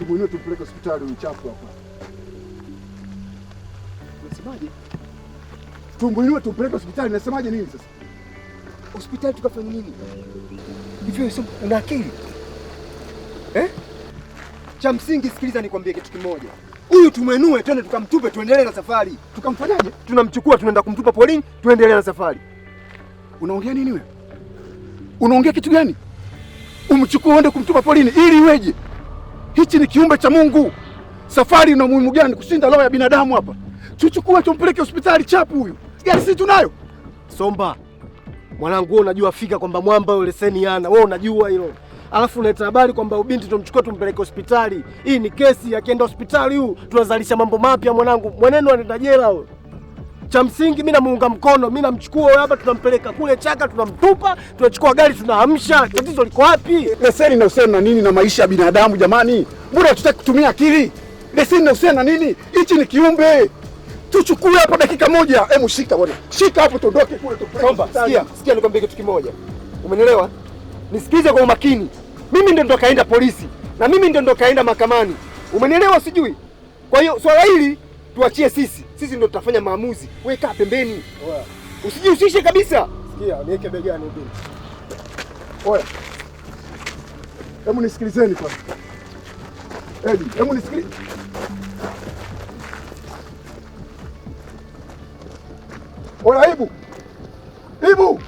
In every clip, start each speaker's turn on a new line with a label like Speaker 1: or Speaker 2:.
Speaker 1: Tumuinue tumpeleke hospitali huyu chafu hapa. Unasemaje? Tumuinue tumpeleke hospitali, nasemaje nini sasa?
Speaker 2: Hospitali tukafanya nini? Hivyo Somba, una akili? Eh? Cha msingi sikiliza nikwambie kitu kimoja. Huyu tumwenue twende tukamtupe tuendelee na safari.
Speaker 1: Tukamfanyaje?
Speaker 2: Tunamchukua tunaenda kumtupa porini tuendelee na safari.
Speaker 1: Unaongea nini wewe? Unaongea kitu gani? Umchukue uende kumtupa porini ili iweje? Hichi ni kiumbe cha Mungu. Safari ina umuhimu gani kushinda roho ya binadamu hapa? Tuchukue tumpeleke hospitali chapu huyu. Gari si tunayo?
Speaker 3: Somba, mwanangu, wewe unajua fika kwamba mwamba yule leseni hana. Wewe unajua hilo. Alafu unaleta habari kwamba ubinti tumchukue tumpeleke hospitali. Hii ni kesi, akienda hospitali huyu tunazalisha mambo mapya mwanangu. Mwenendo anaenda jela huyo. Cha msingi mimi namuunga mkono, mimi namchukua huyo hapa tunampeleka kule Chaka tunamtupa, tunachukua gari tunaamsha. Tatizo liko wapi?
Speaker 1: Leseni inahusiana na nini na maisha ya binadamu jamani? Mbona hatutaki kutumia akili? Leseni inahusiana na nini? Hichi ni kiumbe. Tuchukue hapa dakika moja. Hebu shika bwana. Shika hapo tuondoke kule tupeleke
Speaker 2: Somba,
Speaker 1: hospitali.
Speaker 2: sikia, sikia nikwambie kitu kimoja. Umenielewa? Nisikize kwa umakini. Mimi ndo ndo kaenda polisi na mimi ndo ndo kaenda mahakamani. Umenielewa sijui? Kwa hiyo swala hili tuachie sisi. Sisi ndo tutafanya maamuzi. Wewe kaa pembeni. Usijihusishe kabisa.
Speaker 3: Sikia, niweke begani ubinti.
Speaker 1: Oya. Hebu nisikilizeni kwanza. Edi, hebu nisikilize. Oya, Ibu. Ibu.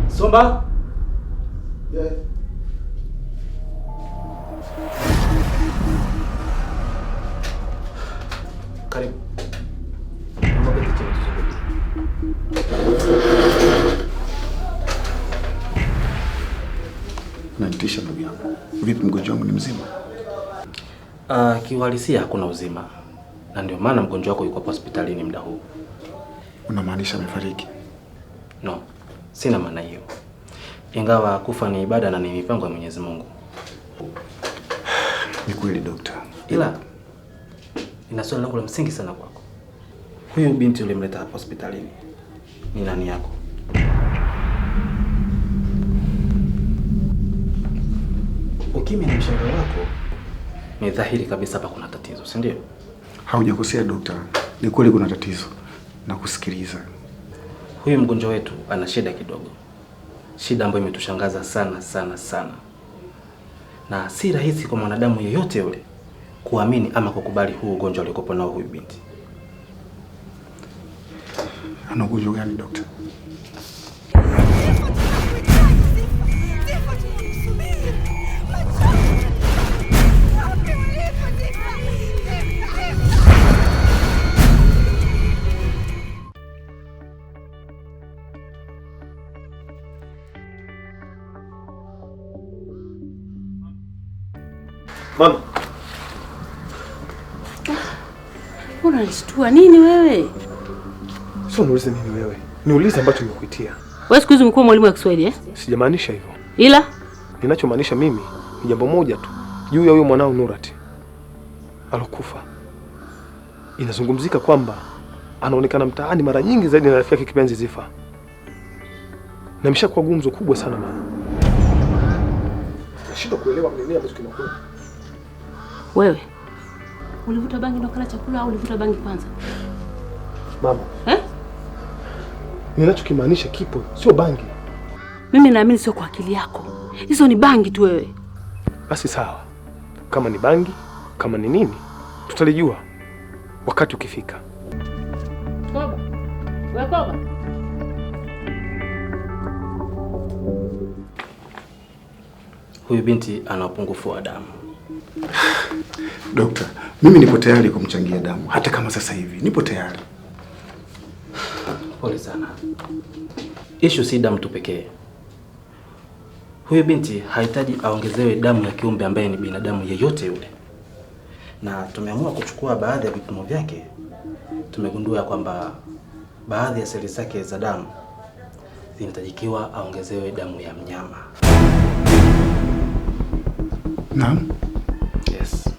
Speaker 4: Somba?
Speaker 1: Yeah.
Speaker 4: Karibu. Naomba keti chini tuzungumze.
Speaker 1: Unanitisha ndugu yangu. Vipi mgonjwa wangu ni mzima?
Speaker 4: Kiuhalisia hakuna uzima, na ndio maana mgonjwa wako yuko hapa hospitalini muda huu.
Speaker 1: Unamaanisha amefariki?
Speaker 4: No, sina maana hiyo, ingawa kufa ni ibada na ni mipango ya Mwenyezi Mungu,
Speaker 1: Ni kweli dokta.
Speaker 4: Ila nina swali langu la msingi sana kwako. Huyu binti ulimleta hapa hospitalini ni nani yako? Ukimya na mshangao wako ni dhahiri kabisa hapa kuna tatizo, si ndio?
Speaker 1: Haujakosea dokta. Ni kweli kuna tatizo. Nakusikiliza.
Speaker 4: Huyu mgonjwa wetu ana shida kidogo, shida ambayo imetushangaza sana sana sana, na si rahisi kwa mwanadamu yeyote yule kuamini ama kukubali huu ugonjwa aliokuwa nao huyu binti.
Speaker 1: Ana ugonjwa gani dokta?
Speaker 3: Mama,
Speaker 5: Unanishtua nini wewe? Sio niulize nini wewe? Niulize ambacho nimekuitia.
Speaker 6: Wewe siku hizi umekuwa mwalimu wa Kiswahili eh?
Speaker 5: Sijamaanisha hivyo.
Speaker 6: Ila
Speaker 5: ninachomaanisha mimi ni jambo moja tu. Juu ya huyo mwanao Nurati alokufa. Inazungumzika kwamba anaonekana mtaani mara nyingi zaidi na rafiki yake kipenzi Zifa. Na imeshakuwa gumzo kubwa sana mama. Nashindwa kuelewa nini ambacho kinakuwa.
Speaker 6: Wewe ulivuta bangi ndio kula chakula au ulivuta bangi kwanza?
Speaker 5: Mama.
Speaker 6: Eh?
Speaker 5: Ninachokimaanisha kipo, sio bangi.
Speaker 6: Mimi naamini sio kwa akili yako. Hizo ni bangi tu wewe.
Speaker 5: Basi sawa. Kama ni bangi, kama ni nini, tutalijua wakati ukifika.
Speaker 6: Koba. Wewe Koba.
Speaker 4: Huyu binti ana upungufu wa damu.
Speaker 1: Dokta, mimi nipo tayari kumchangia damu hata kama sasa hivi nipo tayari.
Speaker 4: Pole sana. Issue si damu tu pekee. Huyu binti hahitaji aongezewe damu ya kiumbe ambaye ni binadamu yeyote yule. Na tumeamua kuchukua baadhi ya vipimo vyake. Tumegundua kwamba baadhi ya seli zake za damu zinahitajikiwa aongezewe damu ya mnyama.
Speaker 1: Naam.
Speaker 4: Yes.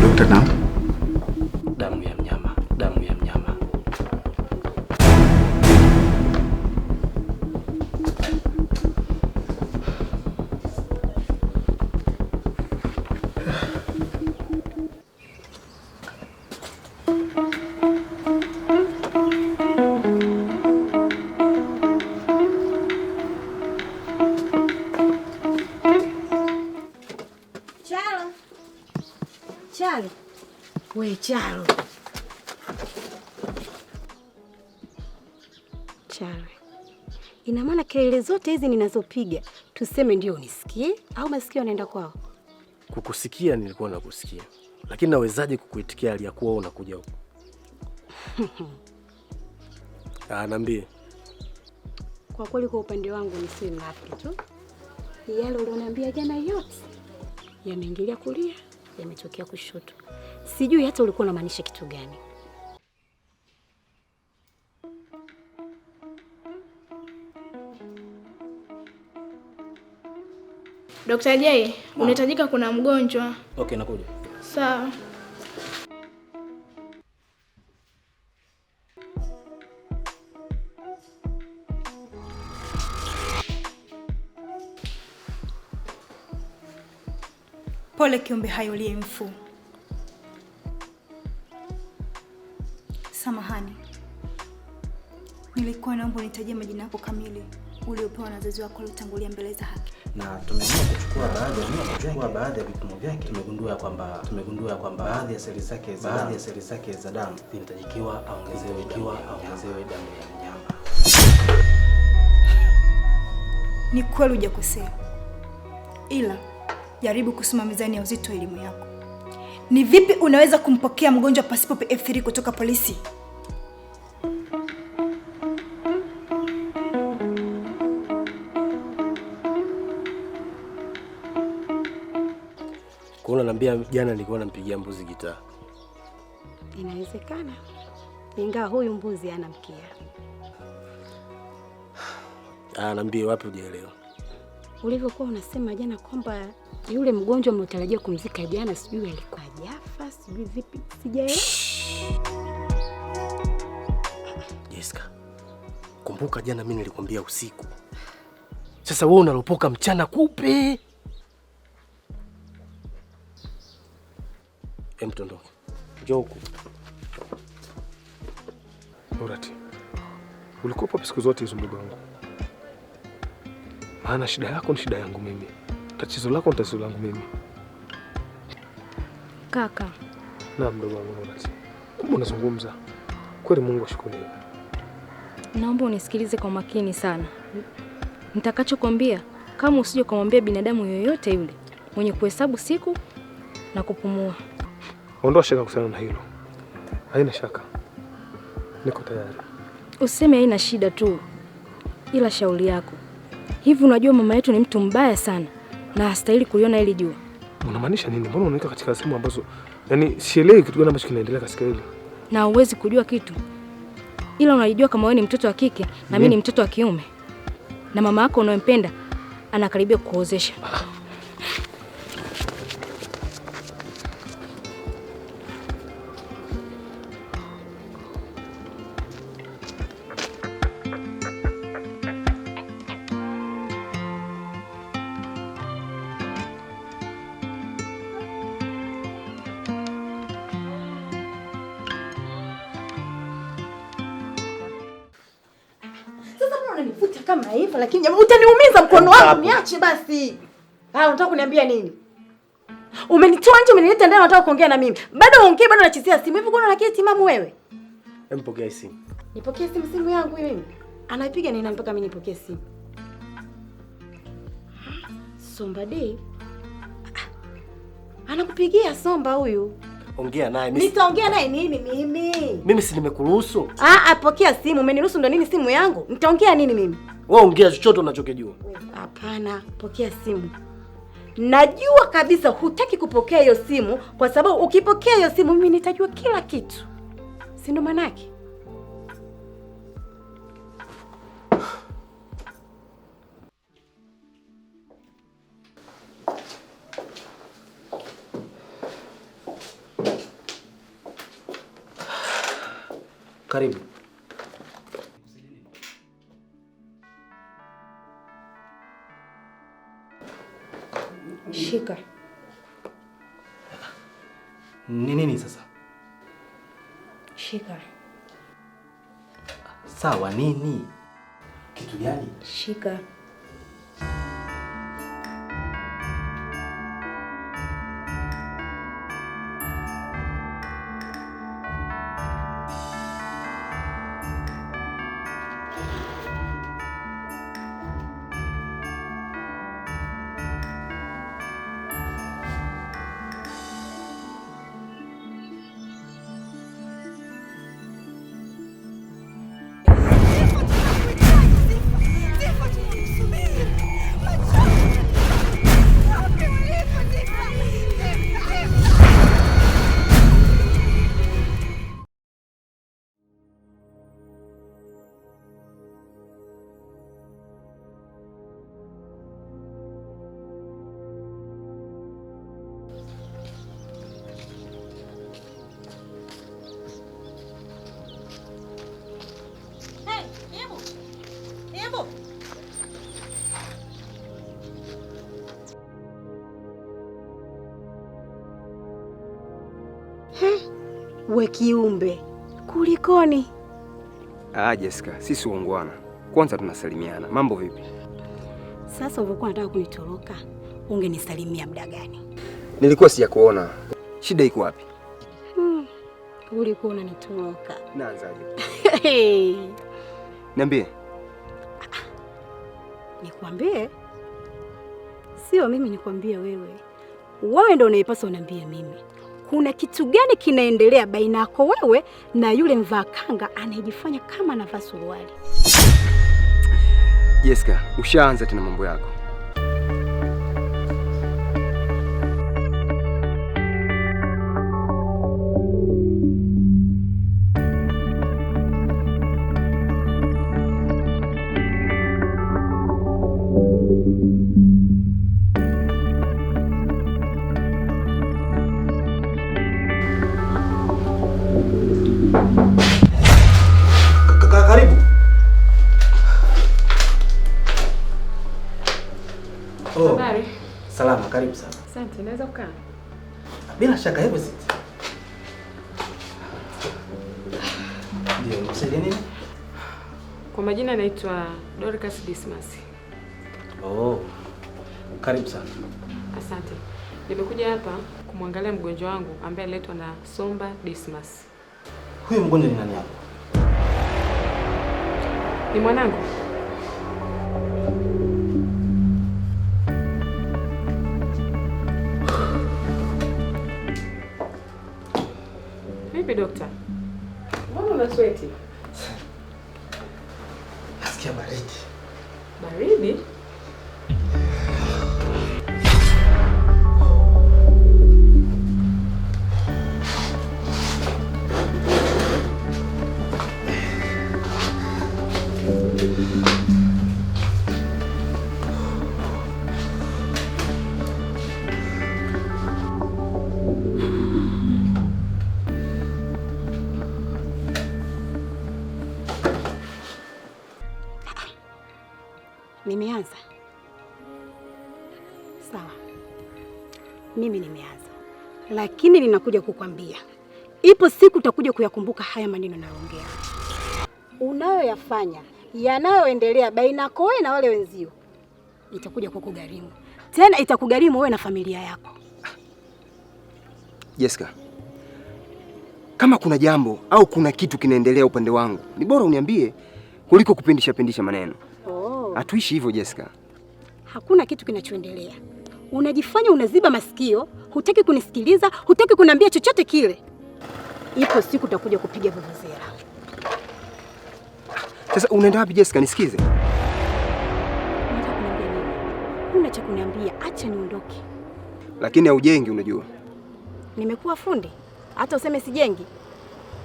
Speaker 1: Dokta, naam.
Speaker 4: Damu ya mnyama, damu ya mnyama.
Speaker 7: Chalo. Chalo. We Chalo. Chalo. Ina maana kelele zote hizi ninazopiga tuseme ndio unisikie au masikio yanaenda kwao?
Speaker 3: Kukusikia nilikuwa nakusikia. Lakini nawezaje kukuitikia hali ya kuwa wewe unakuja huko? Ah, niambie.
Speaker 7: Kwa kweli kwa upande wangu nisiwe mnafiki tu. Yale ulioniambia jana yote yameingilia kulia, yametokea kushoto. Sijui hata ulikuwa unamaanisha kitu gani.
Speaker 8: Dr. J, unahitajika kuna mgonjwa.
Speaker 4: Okay, nakuja.
Speaker 8: Sawa.
Speaker 9: Pole kiumbe hai uliye mfu. Samahani. Nilikuwa naomba unitajie majina yako kamili uliopewa na wazazi wako waliotangulia mbele za haki.
Speaker 4: Na tumeamua kuchukua baadhi ya vipimo vyake. Tumegundua kwamba baadhi ya seli zake za damu zinahitajikiwa aongezewe damu ya mnyama.
Speaker 9: Ni kweli hujakosea. Ila jaribu kusoma mizani ya uzito wa elimu yako. Ni vipi unaweza kumpokea mgonjwa pasipo PF3 kutoka polisi?
Speaker 3: Kwa hiyo unaniambia jana nilikuwa nampigia mbuzi gitaa?
Speaker 7: Inawezekana. Ingawa huyu mbuzi hana mkia.
Speaker 3: Ah, niambie wapi hujaelewa?
Speaker 7: Ulivyokuwa unasema jana kwamba yule mgonjwa mliotarajia kumzika jana sijui alikuwa hajafa, sijui vipi, sijaelewa.
Speaker 3: Jessica, kumbuka jana mimi nilikwambia usiku. Sasa wewe unalopoka mchana kupe. Mtondoke. Njoo huku.
Speaker 5: Nurati, ulikuwa wapi siku zote hizo mdogo wangu? Maana shida yako ni shida yangu mimi. Tatizo lako ni tatizo langu mimi.
Speaker 8: Kaka.
Speaker 5: Na mdogo wangu Nurati, kumbe unazungumza. Kweli Mungu ashukuriwe.
Speaker 8: Naomba unisikilize kwa makini sana. Nitakachokwambia kama usije kumwambia binadamu yoyote yule mwenye kuhesabu siku na kupumua.
Speaker 5: Ondoa shaka kuhusiana na hilo. Haina shaka. Niko tayari.
Speaker 8: Useme haina shida tu. Ila shauri yako. Hivi unajua mama yetu ni mtu mbaya sana na hastahili kuliona hili jua.
Speaker 5: Unamaanisha nini? Mbona unaweka katika sehemu ambazo yani sielewi kitu gani ambacho kinaendelea katika hili?
Speaker 8: na huwezi kujua kitu, ila unajua kama wewe ni mtoto wa kike na mimi ni mtoto wa kiume, na mama yako unayempenda anakaribia kukuozesha.
Speaker 10: Unanivuta kama hivyo, lakini jamaa utaniumiza mkono wangu, niache basi. Ah, unataka kuniambia nini? Umenitoa nje, umenileta ndani, unataka kuongea na mimi. Bado uongee, bado unachezea simu. Hivi kuna akili timamu wewe?
Speaker 3: Empokea simu.
Speaker 10: Nipokee simu? Simu yangu mimi. Anaipiga nini mpaka mimi nipokee simu? Somba Day. Anakupigia Somba huyu.
Speaker 3: Ongea naye mimi.
Speaker 10: Nitaongea naye nini mimi?
Speaker 3: Mimi si nimekuruhusu?
Speaker 10: Ah, pokea simu. Umeniruhusu ndo nini simu yangu? Nitaongea nini mimi?
Speaker 3: Wewe ongea chochote unachokijua.
Speaker 10: Hapana, pokea simu. Najua kabisa hutaki kupokea hiyo simu kwa sababu ukipokea hiyo simu mimi nitajua kila kitu. Si ndo maana yake?
Speaker 4: Karibu.
Speaker 8: Shika.
Speaker 4: Ni nini sasa?
Speaker 8: Shika.
Speaker 4: Sawa, nini? Kitu gani?
Speaker 8: Shika.
Speaker 7: We kiumbe, kulikoni?
Speaker 2: Ah, Jessica, sisi uongwana. Kwanza tunasalimiana. Mambo vipi?
Speaker 7: Sasa ulikuwa unataka kunitoroka, ungenisalimia muda gani?
Speaker 2: Nilikuwa sijakuona. Shida iko wapi?
Speaker 7: Ulikuwa unanitoroka.
Speaker 2: Naanzaje? Niambie.
Speaker 7: Nikwambie? Sio mimi nikwambie wewe. Wewe ndio unaipaswa uniambie mimi. Kuna kitu gani kinaendelea baina yako wewe na yule mvaa kanga anayejifanya kama anavaa suruali?
Speaker 2: Jessica, ushaanza tena mambo yako.
Speaker 4: Karibu. Oh. Habari. Salama, karibu sana.
Speaker 6: Asante, naweza kukaa?
Speaker 4: Bila shaka, hebu sit. Ndio, msaidie nini?
Speaker 6: Kwa majina naitwa Dorcas Dismas.
Speaker 4: Oh. Karibu sana.
Speaker 6: Asante. Nimekuja hapa kumwangalia mgonjwa wangu ambaye aliletwa na Somba Dismas.
Speaker 4: Huyu mgonjwa ni nani hapo?
Speaker 6: Ni mwanangu. Vipi dokta? Mbona una sweti?
Speaker 4: Nasikia baridi.
Speaker 6: Baridi?
Speaker 7: Nimeanza. Sawa, mimi nimeanza, lakini ninakuja kukwambia, ipo siku utakuja kuyakumbuka haya maneno nayoongea. Unayoyafanya, yanayoendelea baina yako wewe na wale wenzio, itakuja kukugharimu. Tena itakugharimu wewe na familia yako.
Speaker 2: Jessica, kama kuna jambo au kuna kitu kinaendelea upande wangu, ni bora uniambie kuliko kupindisha pindisha maneno.
Speaker 7: Oh.
Speaker 2: Hatuishi hivyo Jessica.
Speaker 7: Hakuna kitu kinachoendelea. Unajifanya unaziba masikio, hutaki kunisikiliza, hutaki kuniambia chochote kile. Ipo siku utakuja kupiga vuvuzela.
Speaker 2: Sasa unaenda wapi Jessica? Nisikize.
Speaker 7: Unataka kuniambia nini? Huna cha kuniambia, acha niondoke.
Speaker 2: Lakini haujengi unajua.
Speaker 7: Nimekuwa fundi, hata useme sijengi.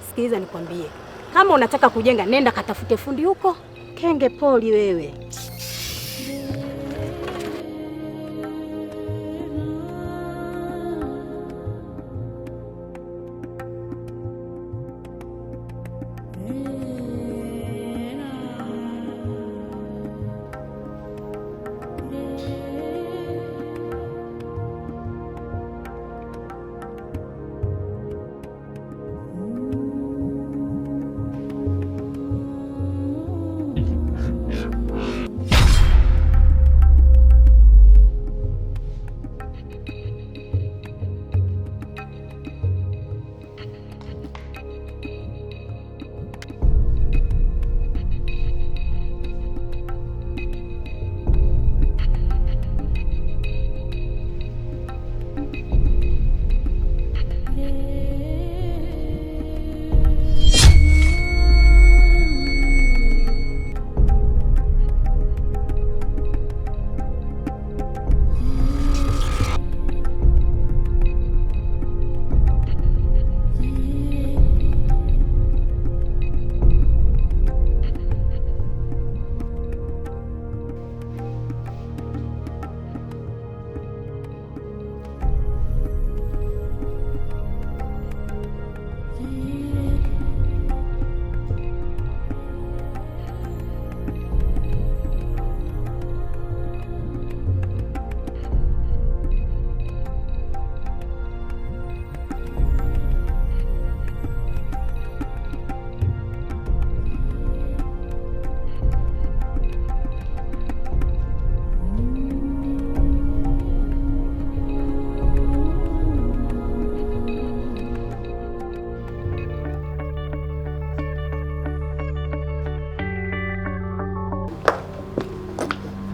Speaker 7: Sikiliza nikwambie, kama unataka kujenga nenda katafute fundi huko. Kenge poli wewe.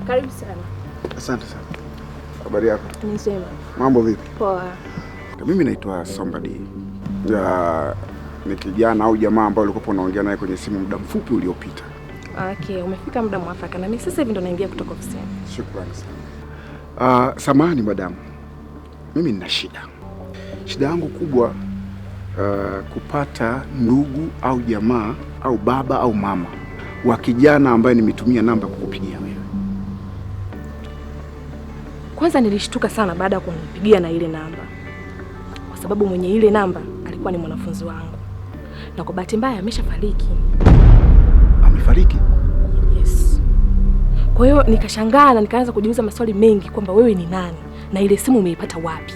Speaker 6: Karibu sana.
Speaker 1: Asante sana. Habari yako?
Speaker 6: Ni njema.
Speaker 1: Mambo vipi?
Speaker 6: Poa.
Speaker 1: Mimi naitwa Somebody. Ni kijana au jamaa ambaye ulikuwa unaongea naye kwenye simu muda mfupi uliopita.
Speaker 6: Okay, umefika muda mwafaka na mimi sasa hivi ndo naingia kutoka ofisini.
Speaker 1: Shukrani sana. Samahani madam. Mimi nina shida. Shida yangu kubwa kupata ndugu au jamaa au baba au mama wa kijana ambaye nimetumia namba kukupigia wewe.
Speaker 6: Kwanza nilishtuka sana baada ya kunipigia na ile namba, kwa sababu mwenye ile namba alikuwa ni mwanafunzi wangu, na kwa bahati mbaya ameshafariki.
Speaker 1: Amefariki?
Speaker 6: Yes. Kwa hiyo nikashangaa na nikaanza kujiuliza maswali mengi kwamba wewe ni nani na ile simu umeipata wapi?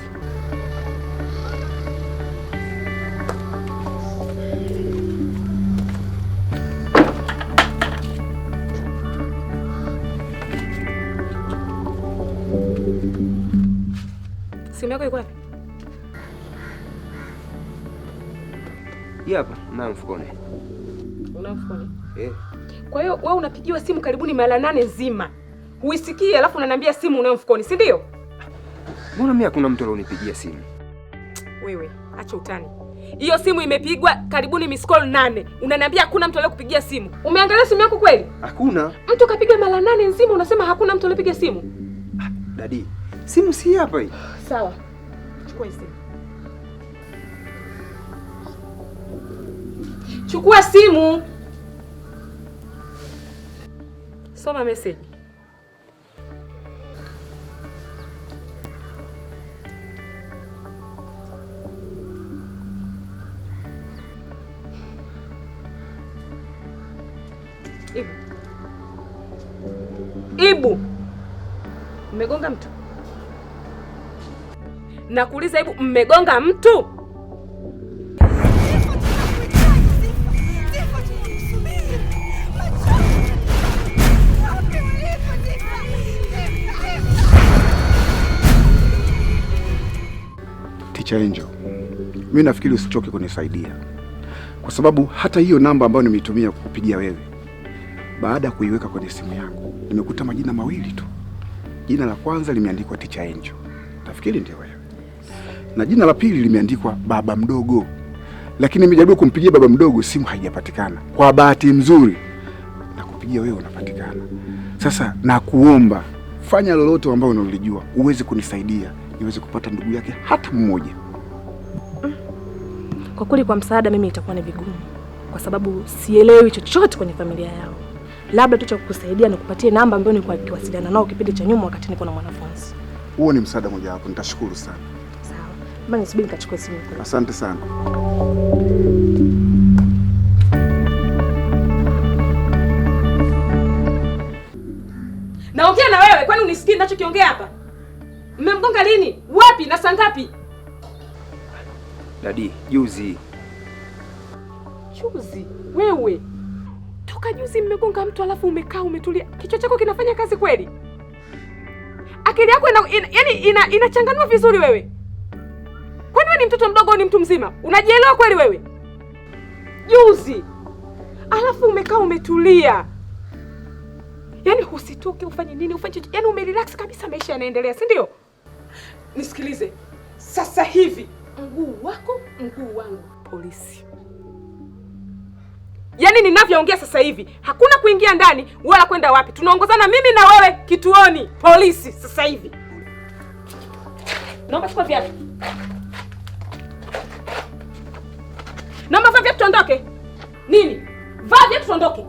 Speaker 6: Simu yako iko wapi?
Speaker 2: Hii hapa, na mfukoni.
Speaker 6: Una mfukoni?
Speaker 2: Eh.
Speaker 6: Kwa hiyo wewe unapigiwa simu karibuni mara 8 nzima. Huisikii alafu unaniambia simu unayo mfukoni, si ndio?
Speaker 2: Mbona mimi hakuna mtu alionipigia simu?
Speaker 6: Wewe, acha utani. Hiyo simu imepigwa karibuni miss call 8. Unaniambia hakuna mtu aliyekupigia simu. Umeangalia simu yako kweli?
Speaker 2: Hakuna.
Speaker 6: Mtu kapiga mara 8 nzima unasema hakuna mtu aliyepiga simu?
Speaker 2: Dadi, simu si hapa hii.
Speaker 6: Sawa. Chukua hii simu. Chukua simu. Soma message. Hivi. Ibu, mmegonga mtu? Nakuuliza Ibu, mmegonga mtu?
Speaker 1: Teacher Angel, mimi nafikiri usichoke kunisaidia, kwa sababu hata hiyo namba ambayo nimeitumia kukupigia wewe, baada ya kuiweka kwenye simu yangu nimekuta majina mawili tu. Jina la kwanza limeandikwa Teacher Angel, nafikiri ndio wewe, na jina la pili limeandikwa baba mdogo, lakini nimejaribu kumpigia baba mdogo, simu haijapatikana. Kwa bahati nzuri nakupigia wewe, unapatikana. Sasa nakuomba fanya lolote ambalo unalijua uweze kunisaidia niweze kupata ndugu yake hata mmoja.
Speaker 6: Kwa kweli kwa msaada mimi itakuwa ni vigumu, kwa sababu sielewi chochote kwenye familia yao. Labda tu cha kukusaidia ni kupatie namba ambayo nilikuwa nikiwasiliana nao kipindi cha nyuma wakati niko na mwanafunzi.
Speaker 1: Huo ni msaada mmoja wapo, nitashukuru sana.
Speaker 6: Sawa. Basi nisubiri nikachukue simu.
Speaker 1: Asante sana.
Speaker 6: Naongea na wewe, kwani unisikii ninachokiongea hapa? Mmemgonga lini? Wapi na saa ngapi?
Speaker 2: Dadi, juzi.
Speaker 6: Juzi? Wewe? Toka juzi mmegonga mtu alafu umekaa umetulia. Kichwa chako kinafanya kazi kweli? Akili yako inachanganua vizuri wewe? Kwani wewe ni mtoto mdogo au ni mtu mzima? Unajielewa kweli wewe? Juzi. Alafu umekaa umetulia. Yaani usitoke ufanye nini ufanye chochote. Yaani umerelax kabisa, maisha yanaendelea, si ndio? Nisikilize. Sasa hivi mguu wako mguu wangu polisi. Yaani ninavyoongea sasa hivi hakuna kuingia ndani wala kwenda wapi. Tunaongozana mimi na wewe kituoni polisi sasa hivi. Naomba chukua viatu. Naomba vaa viatu tuondoke. Nini? Vaa viatu tuondoke.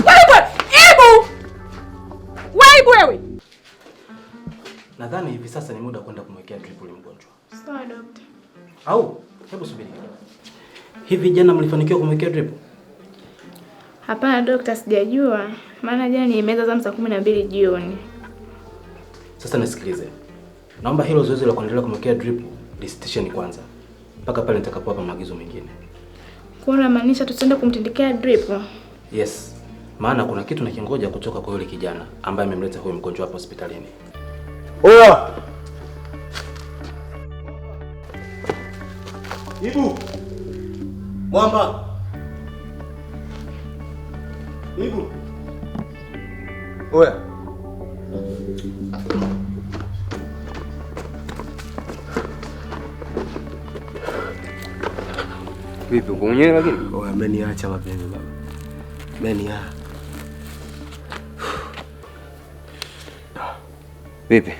Speaker 6: Wewe, Ibu! Wewe Ibu wewe.
Speaker 4: Nadhani hivi sasa ni muda kwenda kumwekea drip yule mgonjwa.
Speaker 11: Sawa dokta.
Speaker 4: Au hebu subiri kidogo. Hivi jana mlifanikiwa kumwekea drip?
Speaker 11: Hapana dokta, sijajua. Maana jana nilimeza zamu saa 12 jioni.
Speaker 4: Sasa nisikilize. Naomba hilo zoezi la kuendelea kumwekea drip lisitisheni kwanza mpaka pale nitakapowapa maagizo mengine.
Speaker 11: Kwa unamaanisha tusiende kumtindikea drip?
Speaker 4: Yes. Maana kuna kitu nakingoja kutoka kwa yule kijana ambaye amemleta huyu mgonjwa hapa hospitalini.
Speaker 5: Oya! Ibu! Mwamba! Ibu! Oya!
Speaker 2: Vipi uko mwenyewe lakini?
Speaker 3: Oya, ameniacha mapema baba. Ameniacha.
Speaker 2: Vipi?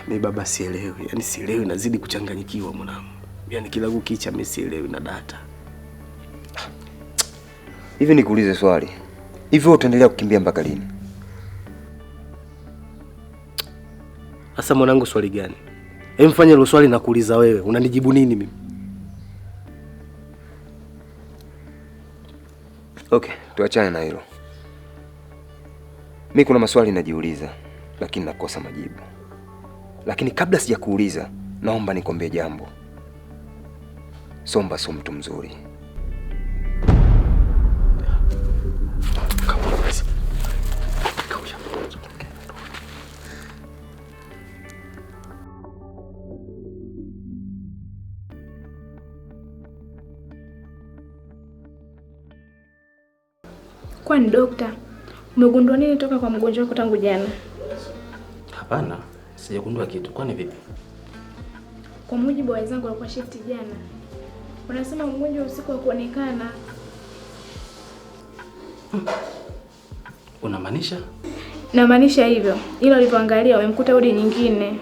Speaker 3: Mimi baba sielewi. Yaani sielewi, nazidi kuchanganyikiwa mwanangu. Yaani kila kukicha mimi sielewi na data.
Speaker 2: Hivi nikuulize swali. Hivi wewe utaendelea kukimbia mpaka lini?
Speaker 3: Sasa mwanangu swali gani? Hem, fanya hilo swali na kuuliza wewe. Unanijibu nini mimi?
Speaker 2: Okay, tuachane na hilo. Mimi kuna maswali najiuliza lakini nakosa majibu. Lakini kabla sijakuuliza, naomba nikwambie jambo. Somba sio mtu mzuri.
Speaker 11: Kwani dokta, umegundua nini toka kwa mgonjwa wako tangu jana?
Speaker 4: Hapana, sijagundua kitu. Kwani vipi?
Speaker 11: Kwa mujibu wa wenzangu walikuwa shift jana, wanasema mgonjwa usiku wa kuonekana.
Speaker 4: Unamaanisha?
Speaker 11: Namaanisha hivyo, ila walipoangalia wamemkuta wodi nyingine.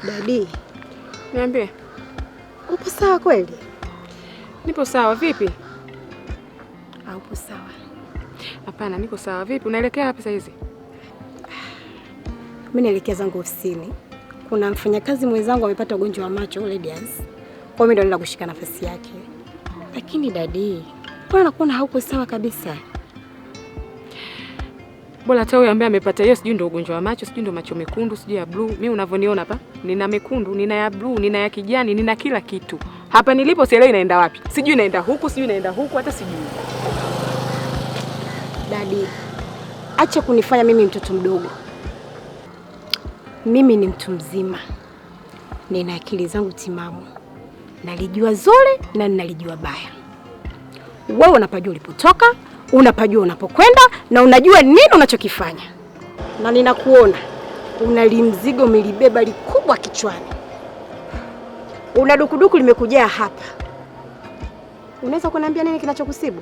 Speaker 7: Dadi,
Speaker 6: Niambie.
Speaker 7: Upo sawa kweli?
Speaker 6: Nipo sawa, vipi?
Speaker 7: Upo sawa.
Speaker 6: Hapana, niko sawa. Vipi? Unaelekea wapi saa hizi?
Speaker 7: Mimi naelekea zangu ofisini. Kuna mfanyakazi mwenzangu amepata ugonjwa wa macho Radiance. Kwa hiyo mimi ndo naenda kushika nafasi yake. Lakini dadi, mbona nakuona hauko sawa kabisa?
Speaker 6: Bora hata huyo ambaye amepata hiyo sijui ndio ugonjwa wa macho, sijui ndio macho mekundu, sijui ya blue. Mimi unavyoniona hapa, nina mekundu, nina ya blue, nina ya kijani, nina kila kitu. Hapa nilipo sielewi naenda wapi. Sijui naenda huku, sijui naenda huku, hata sijui.
Speaker 7: Dadi, acha kunifanya mimi mtoto mdogo. Mimi ni mtu mzima. Nina akili zangu timamu. Nalijua zuri na ninalijua baya. Wewe unapajua ulipotoka, unapajua unapokwenda na unajua nini unachokifanya. Na ninakuona una limzigo umelibeba likubwa kichwani. Una dukuduku limekujaa hapa. Unaweza kuniambia nini kinachokusibu?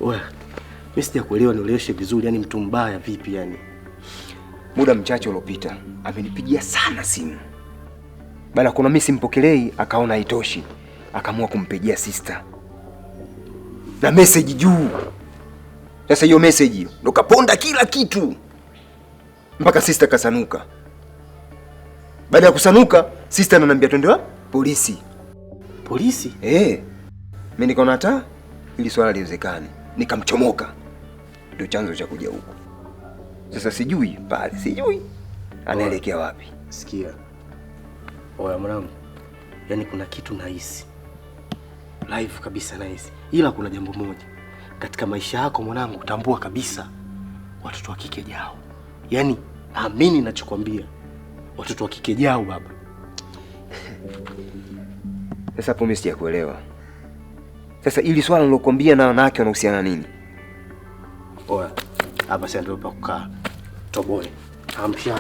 Speaker 3: Wewe, mimi sijakuelewa, nieleweshe vizuri, yani mtu mbaya vipi yani?
Speaker 2: Muda mchache uliopita amenipigia sana simu. Bala kuna mimi simpokelei, akaona haitoshi, akaamua kumpigia sister. Na message juu. Sasa hiyo message ndo kaponda kila kitu. Mpaka sister kasanuka. Baada ya kusanuka, sister ananiambia twende wapi? Polisi.
Speaker 3: Polisi?
Speaker 2: Eh. Mimi nikaona hata ili swala liwezekane, nikamchomoka. Ndio chanzo cha kuja huku. Sasa sijui pale, sijui anaelekea wapi.
Speaker 3: Sikia. Oya mwanangu, yani kuna kitu nahisi. Live kabisa nahisi. Ila kuna jambo moja. Katika maisha yako mwanangu, tambua kabisa watoto wa kike jao. Yani amini ninachokuambia. Watoto wa kike jao baba.
Speaker 2: Sasa hapo mimi sijakuelewa. Sasa ili swala nilokuambia na wanawake wanahusiana nini?
Speaker 3: Oya, hapa sasa ndio pa kukaa. Toboe. Amsha.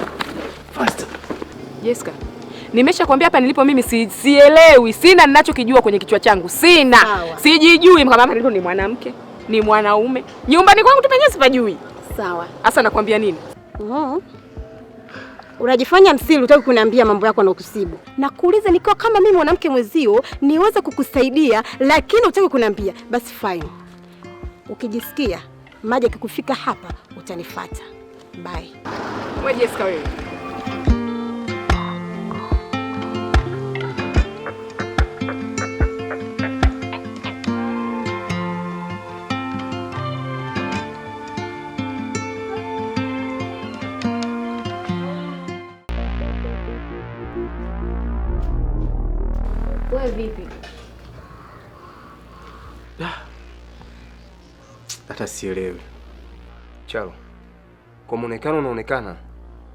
Speaker 3: Fast.
Speaker 6: Jessica, nimeshakwambia hapa nilipo mimi sielewi, sina ninachokijua kwenye kichwa changu. Sina.
Speaker 7: Sawa.
Speaker 6: Sijijui kama hapa nilipo ni mwanamke, ni mwanaume. Nyumbani kwangu tu penyewe sipajui.
Speaker 7: Sawa.
Speaker 6: Sasa nakwambia nini?
Speaker 7: Unajifanya msiri, hutaki kuniambia mambo yako na kusibu. Nakuuliza nikiwa kama mimi mwanamke mwezio niweze kukusaidia, lakini hutaki kuniambia. Basi fine. Ukijisikia maji yakikufika hapa utanifuata. Bye.
Speaker 6: Wewe Jessica wewe.
Speaker 8: Wewe vipi?
Speaker 3: Hata sielewi.
Speaker 2: Chalo, kwa muonekano unaonekana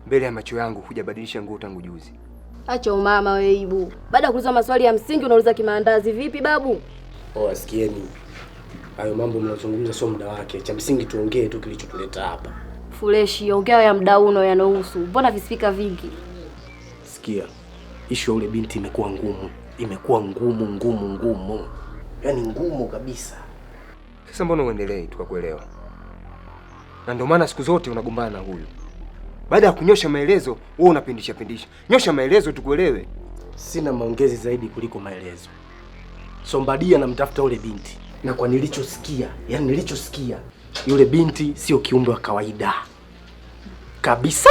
Speaker 2: mbele ya macho yangu hujabadilisha nguo tangu juzi.
Speaker 12: Acha umama wewe ibu. Baada ya kuuliza maswali ya msingi unauliza kimaandazi vipi babu?
Speaker 3: Oh, sikieni. Hayo mambo mnazungumza sio muda wake. Cha msingi tuongee tu kilichotuleta hapa.
Speaker 12: Fuleshi, ongea ya muda uno yanohusu. Mbona vispika vingi?
Speaker 3: Sikia. Ishu ya ule binti imekuwa ngumu. Imekuwa ngumu ngumu ngumu. Yaani ngumu kabisa.
Speaker 2: Sasa mbona uendelee tukakuelewa? Na ndio maana siku zote unagombana na huyu. Baada ya kunyosha maelezo, wewe unapindisha pindisha. Nyosha maelezo tukuelewe.
Speaker 3: Sina maongezi zaidi kuliko maelezo. Sombadia namtafuta ule binti. Na kwa nilichosikia, yani nilichosikia, yule binti sio kiumbe wa kawaida. Kabisa?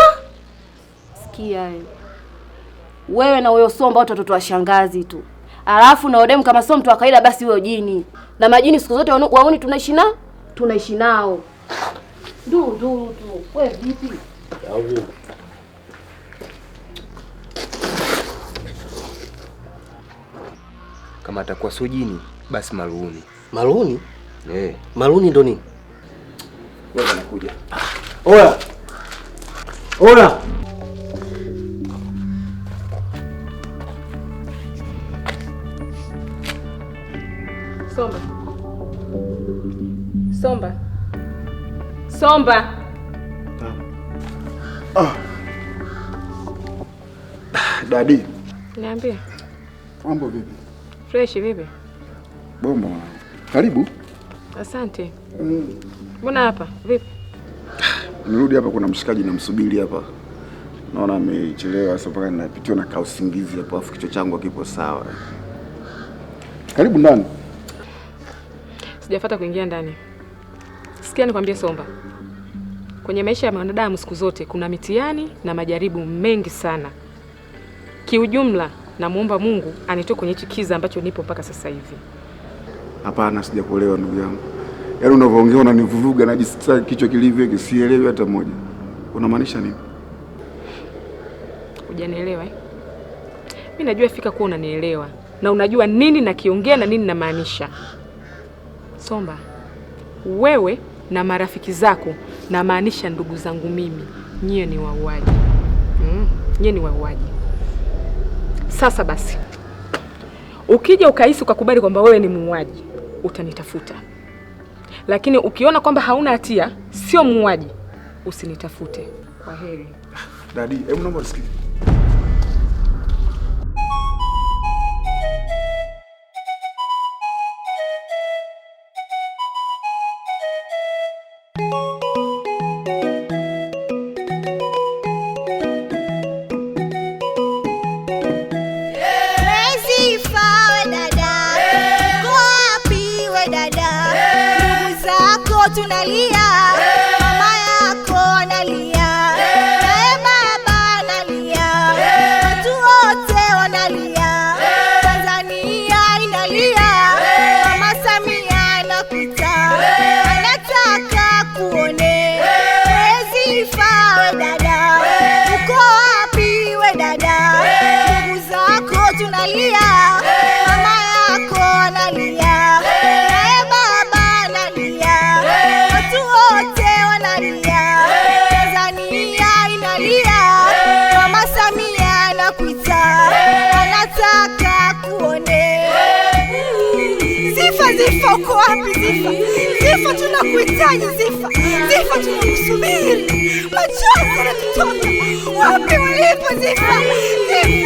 Speaker 12: Sikia wewe. Wewe na huyo Somba watu watoto wa shangazi tu. Alafu na odemu kama sio mtu wa kawaida basi huyo jini. Na majini siku zote waoni tunaishi nao? Tunaishi nao. Ndu ndu tu. Wewe vipi?
Speaker 3: Au
Speaker 2: kama atakuwa sio jini basi maruuni.
Speaker 3: Maruuni?
Speaker 2: Eh.
Speaker 3: Maruuni ndo nini?
Speaker 2: Wewe unakuja.
Speaker 3: Oya. Oya.
Speaker 6: Somba. Somba. Somba.
Speaker 1: Ah. Dadi.
Speaker 6: Niambie.
Speaker 1: Mambo vipi?
Speaker 6: Fresh vipi?
Speaker 1: Bomba. Karibu.
Speaker 6: Asante. Mbona hapa? Vipi?
Speaker 1: Nirudi hapa, kuna mshikaji namsubiri hapa. Naona amechelewa sasa mpaka ninapitiwa na kausingizi hapo, afu kichwa changu hakipo sawa. Karibu ndani.
Speaker 6: Sijafuata kuingia ndani. Sikia nikwambie Somba. Kwenye maisha ya mwanadamu siku zote kuna mitihani na majaribu mengi sana. Kiujumla namuomba Mungu anitoe kwenye hichi kiza ambacho nipo mpaka sasa hivi.
Speaker 1: Hapana, sijakuelewa ndugu yangu. Yaani unavyoongea unanivuruga na jinsi kichwa kilivyo kisielewi hata moja. Unamaanisha nini?
Speaker 6: Hujanielewa eh? Mimi najua fika kuwa unanielewa na unajua nini nakiongea na nini namaanisha. Somba, wewe na marafiki zako, namaanisha ndugu zangu mimi, nyie ni wauaji. Nyie ni wauaji. Sasa basi, ukija ukahisi ukakubali kwamba wewe ni muuaji, utanitafuta. Lakini ukiona kwamba hauna hatia, sio muuaji, usinitafute. Kwa heri.
Speaker 1: Dadi, hebu naomba usikie.
Speaker 13: Tunalia, mama yako analia, naye baba analia, watu wote wanalia, Tanzania inalia, Mama Samia anakuita, anataka kuone. Wezifa we dada, uko wapi we dada? Ndugu zako tunalia, mama yako analia, naye baba analia, watu wote wanalia, Tanzania inalia, Mama Samia anakuita, anataka kuone. Zifa, Zifa, uko wapi Zifa? Zifa, tunakuhitaji Zifa. Zifa, tunakusubiri. Machozi yanatutoka. Wapi ulipo Zifa? Zifa.